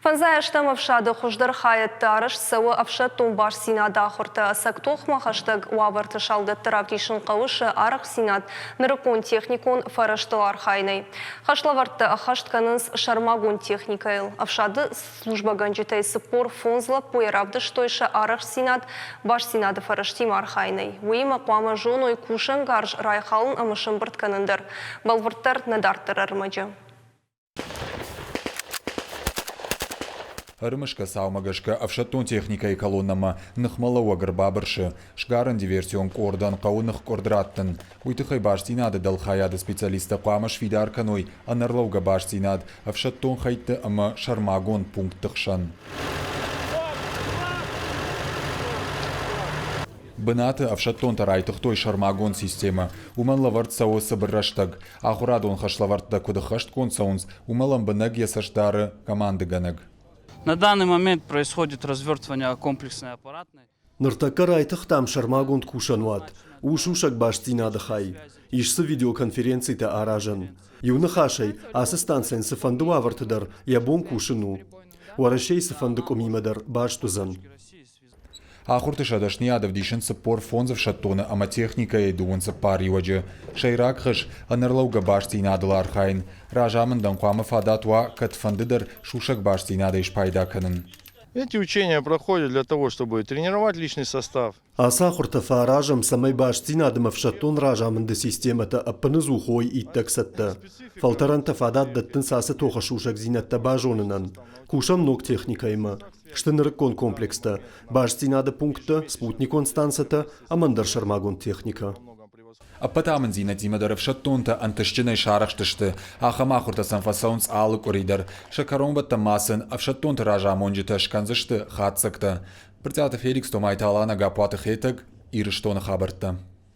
Фӕндзай ӕстӕм ӕфсады хуыздӕр хайӕдты арӕзт цӕуы ӕфсӕддон бастдзинады ахуыртӕ. Ӕцӕг тохмӕ хӕстӕг уавӕрты салдӕтты равдисын хъӕуы сӕ арӕхстдзинад нырыккон техникон фӕрӕзтыл архайынӕй. Хӕслӕвӕрдтӕ ӕххӕст кӕнынц сӕрмагонд техникӕйыл. Ӕфсады службӕгӕнджытӕй 45 лӕппуйӕ равдыстой сӕ арӕхстдзинад бастдзинады фӕрӕзтимӕ архайынӕй. Уыимӕ хъуамӕ зоной кусӕнгарз райхалын ӕмӕ сӕмбырд кӕнын дӕр. Бӕлвырддӕр нӕ дарддӕр ӕрмӕджы. Ӕрымысгӕ цаумӕ гӕсгӕ ӕфсӕддон техникӕйы колоннӕмӕ ныхмӕлӕууӕг ӕрбабырсы. Сгарӕн-диверсион къордӕн хъӕуы ныхкъуырд раттын. Уый тыххӕй бастдзинады дӕлхайады специалисттӕ хъуамӕ сфидар кӕной ӕнӕрлӕугӕ бастдзинад ӕфсӕддон хӕйтты ӕмӕ сӕрмагонд пунктты хсӕн. Бынаты ӕфсӕддонтӕ райтыгътой сӕрмагонд системӕ. Уымӕн лӕвӕрд цӕуы цыбыр рӕстӕг. Ахуырадон хӕслӕвӕрдтӕ куыд ӕххӕстгонд цӕуынц, уымӕ лӕмбынӕг йӕ цӕст дары командыгӕнӕг. На данный момент происходит развертывание комплексной аппаратной. Ныртӕккӕ райтыгътам сӕрмагонд кусӕнуат, у сусӕг бастдзинады хай, ис дзы видеоконференцитӕ аразӕн. Иу ныхасӕй, ацы станцӕйӕн цыфӕнды уавӕрты дӕр йӕ бон кусын у. Уӕрӕсейы цыфӕнды къуымимӕ дӕр баст уыдзӕн. Ахуырты сӕ дӕсныйад ӕвдисынц 45 ӕфсӕддоны ӕмӕ техникӕйы 24 иуӕджы. Сӕйраг хӕс – ӕнӕрлӕугӕ бастдзинадыл архайын. Разамындӕн хъуамӕ фадат уа кӕдфӕндыдӕр сусӕг бастдзинадӕй спайда кӕнын. Эти учения проходят для того, чтобы тренировать личный состав. Ацы ахуыртӕ фӕаразӕм, цӕмӕй бастдзинад ӕмӕ ӕфсӕддон разамынды системӕтӕ ӕппыныдзух уой иттӕг цӕттӕ. Фӕлтӕрӕнтӕ фадат дӕттынц ацы тохы сусӕгдзинӕдтӕ базонынӕн. Кусӕм ног техникӕимӕ. Сты нырыккон комплекстӕ, бастдзинады пункттӕ, спутникон станцӕтӕ ӕмӕ ӕндӕр сӕрмагонд техникӕ. Ӕппӕт амынддзинӕдтимӕ дӕр ӕфсӕддонтӕ ӕнтыстджынӕй сарӕхстысты. Ахӕм ахуыртӕ сӕм фӕцӕуынц алы къуыри дӕр. Сӕ кӕронбӕттӕн ма сын ӕфсӕддонты разамонджытӕ скӕндзысты хатдзӕгтӕ. Брытъиаты Феликс, Томайты Алана, Гаппуаты Хетӕг, Ирыстоны хабӕрттӕ.